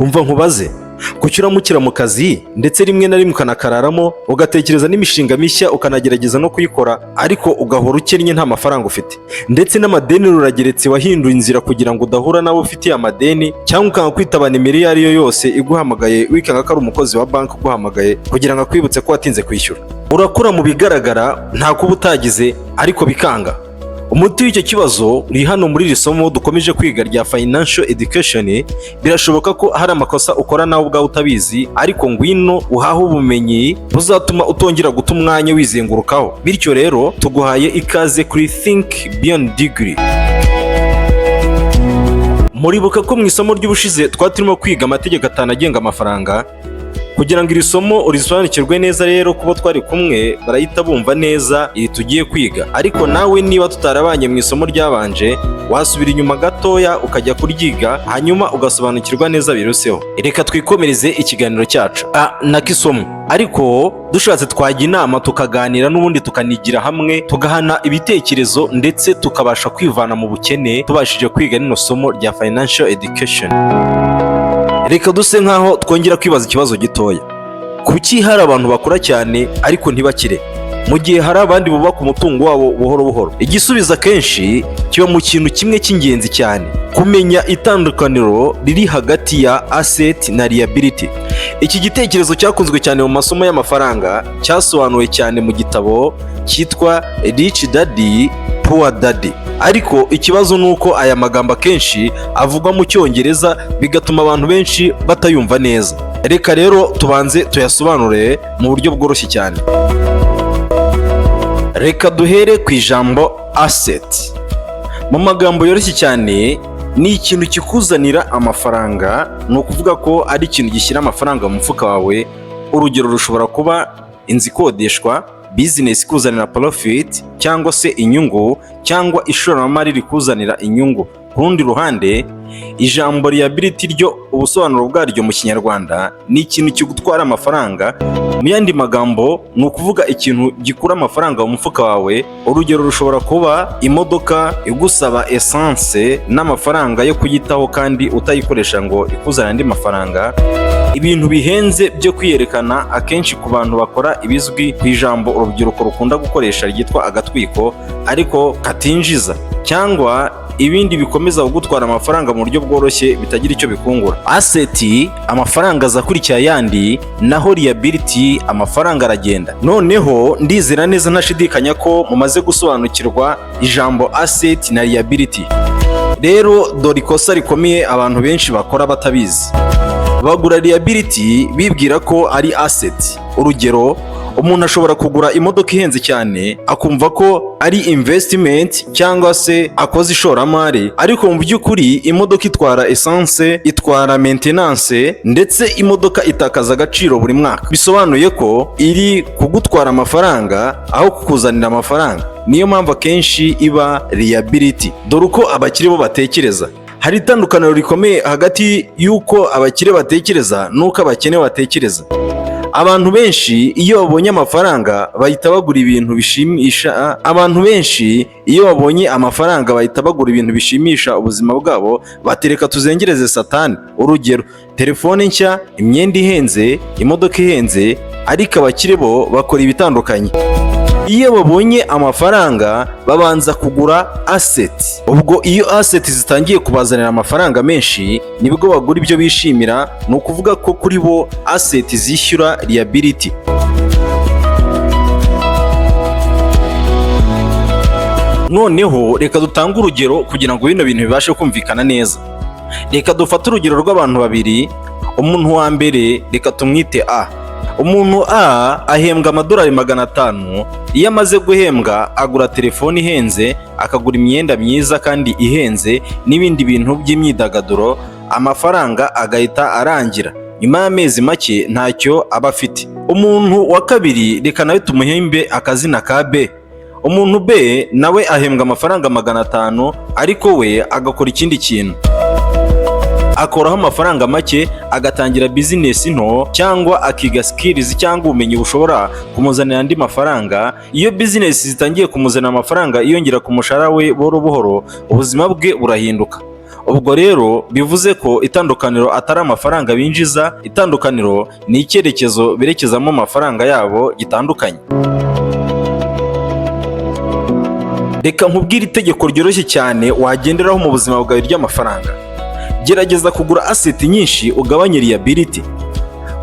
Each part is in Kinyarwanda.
Umva nkubaze: kuki uramukira mu kazi, ndetse rimwe na rimwe ukanakararamo, ugatekereza n'imishinga mishya, ukanagerageza no kuyikora, ariko ugahora ukennye, nta mafaranga ufite, ndetse n'amadeni rurageretse? Wahinduye inzira kugira ngo udahura n'abo ufitiye amadeni, cyangwa ukanga kwitaba nimero iyo ari yo yose iguhamagaye, wikanga ko ari umukozi wa banki uguhamagaye kugira ngo akwibutse ko watinze kwishyura? Urakora, mu bigaragara nta kuba utagize, ariko bikanga. Umuti w'icyo kibazo uri hano muri iri somo dukomeje kwiga rya Financial Education. Birashoboka ko hari amakosa ukora nawe ubwawe utabizi, ariko ngwino uhahe ubumenyi buzatuma utongera guta umwanya wizengurukaho. Bityo rero tuguhaye ikaze kuri Think Beyond Degree. Muribuka ko mu isomo ry'ubushize twari turimo kwiga amategeko atanu agenga amafaranga. Kugira ngo iri somo urisobanukirwe neza rero, kuba twari kumwe barahita bumva neza iri tugiye kwiga. Ariko nawe niba tutarabanye mu isomo ryabanje, wasubira inyuma gatoya ukajya kuryiga, hanyuma ugasobanukirwa neza biruseho. Reka twikomereze ikiganiro cyacu nako isomo. Ariko dushatse twajya inama, tukaganira n'ubundi, tukanigira hamwe, tugahana ibitekerezo, ndetse tukabasha kwivana mu bukene tubashije kwiga rino somo rya Financial Education. Reka duse nkaho twongera kwibaza ikibazo gitoya: kuki hari abantu bakora cyane ariko ntibakire, mu gihe hari abandi bubaka umutungo wabo buhoro buhoro? Igisubizo akenshi kiba mu kintu kimwe cy'ingenzi cyane: kumenya itandukaniro riri hagati ya asset na liability. Iki gitekerezo cyakunzwe cyane mu masomo y'amafaranga, cyasobanuwe cyane mu gitabo cyitwa Rich Daddy Poor Daddy. Ariko ikibazo ni uko aya magambo akenshi avugwa mu Cyongereza, bigatuma abantu benshi batayumva neza. Reka rero tubanze tuyasobanure mu buryo bworoshye cyane. Reka duhere ku ijambo asset. Mu magambo yoroshye cyane, ni ikintu kikuzanira amafaranga, ni ukuvuga ko ari ikintu gishyira amafaranga mu mufuka wawe. Urugero rushobora kuba inzu ikodeshwa, bizinesi ikuzanira profit cyangwa se inyungu, cyangwa ishoramari rikuzanira inyungu. Ku rundi ruhande, ijambo liability ryo, ubusobanuro bwaryo mu Kinyarwanda ni ikintu kigutwara amafaranga. Mu yandi magambo, ni ukuvuga ikintu gikura amafaranga mu mufuka wawe. Urugero rushobora kuba imodoka igusaba essence n'amafaranga yo kuyitaho kandi utayikoresha ngo ikuzanire andi mafaranga, ibintu bihenze byo kwiyerekana, akenshi ku bantu bakora ibizwi ku ijambo urubyiruko rukunda gukoresha ryitwa agatwiko, ariko katinjiza, cyangwa ibindi bikomeza kugutwara amafaranga mu buryo bworoshye bitagira icyo bikungura. Asset, amafaranga aza akurikiye ayandi, naho liability, amafaranga aragenda. Noneho ndizera neza ntashidikanya ko mumaze gusobanukirwa ijambo asset na liability. Rero dore ikosa rikomeye abantu benshi bakora batabizi: bagura liability bibwira ko ari asset. Urugero, umuntu ashobora kugura imodoka ihenze cyane, akumva ko ari investment cyangwa se akoze ishoramari, ariko mu by'ukuri imodoka itwara essence, itwara maintenance, ndetse imodoka itakaza agaciro buri mwaka. Bisobanuye ko iri kugutwara amafaranga aho kukuzanira amafaranga. Niyo mpamvu akenshi iba liability. Dore uko abakire bo batekereza. Hari itandukaniro rikomeye hagati y'uko abakire batekereza n'uko abakene batekereza. Abantu benshi iyo babonye amafaranga bahita bagura ibintu bishimisha. Abantu benshi iyo babonye amafaranga bahita bagura ibintu bishimisha ubuzima bwabo, batereka tuzengereze Satani. Urugero, telefone nshya, imyenda ihenze, imodoka ihenze. Ariko abakire bo bakora ibitandukanye. Iyo babonye amafaranga babanza kugura asset. Ubwo iyo asset zitangiye kubazanira amafaranga menshi, nibwo bagura ibyo bishimira. Ni ukuvuga ko kuri bo asset zishyura liability. Noneho reka dutange urugero kugira ngo bino bintu bibashe kumvikana neza. Reka dufate urugero rw'abantu babiri. Umuntu wa mbere reka tumwite A. Umuntu A ahembwa amadolari 500. Iyo amaze guhembwa agura telefone ihenze, akagura imyenda myiza kandi ihenze n'ibindi bintu by'imyidagaduro, amafaranga agahita arangira. Nyuma y'amezi make ntacyo aba afite. Umuntu wa kabiri reka nawe tumuhimbe akazina ka B. Umuntu B nawe ahembwa amafaranga 500, ariko we agakora ikindi kintu, akoraho amafaranga make, agatangira bizinesi nto cyangwa akiga skills cyangwa ubumenyi bushobora kumuzanira andi mafaranga. Iyo bizinesi zitangiye kumuzanira amafaranga yiyongera ku mushahara we buhoro buhoro, ubuzima bwe burahinduka. Ubwo rero bivuze ko itandukaniro atari amafaranga binjiza, itandukaniro ni icyerekezo berekezamo amafaranga yabo gitandukanye. Reka nkubwire itegeko ryoroshye cyane wagenderaho mu buzima bwawe ry'amafaranga: gerageza kugura asset nyinshi, ugabanye liability.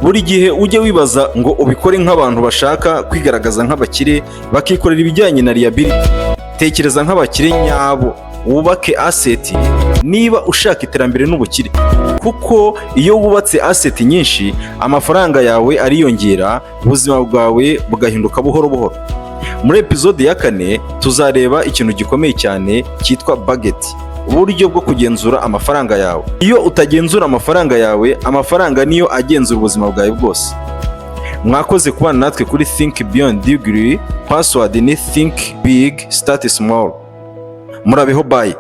Buri gihe ujye wibaza ngo ubikore nk'abantu bashaka kwigaragaza nk'abakire, bakikorera ibijyanye na liability. Tekereza nk'abakire nyabo, wubake asset niba ushaka iterambere n'ubukire, kuko iyo wubatse asset nyinshi, amafaranga yawe ariyongera, ubuzima bwawe bugahinduka buhoro buhoro. Muri episode ya kane tuzareba ikintu gikomeye cyane cyitwa budget, uburyo bwo kugenzura amafaranga yawe. Iyo utagenzura amafaranga yawe, amafaranga niyo agenzura ubuzima bwawe bwose. Mwakoze kubana natwe kuri Think Beyond Degree. Password ni "Think Big, Start Small". Murabeho, bye.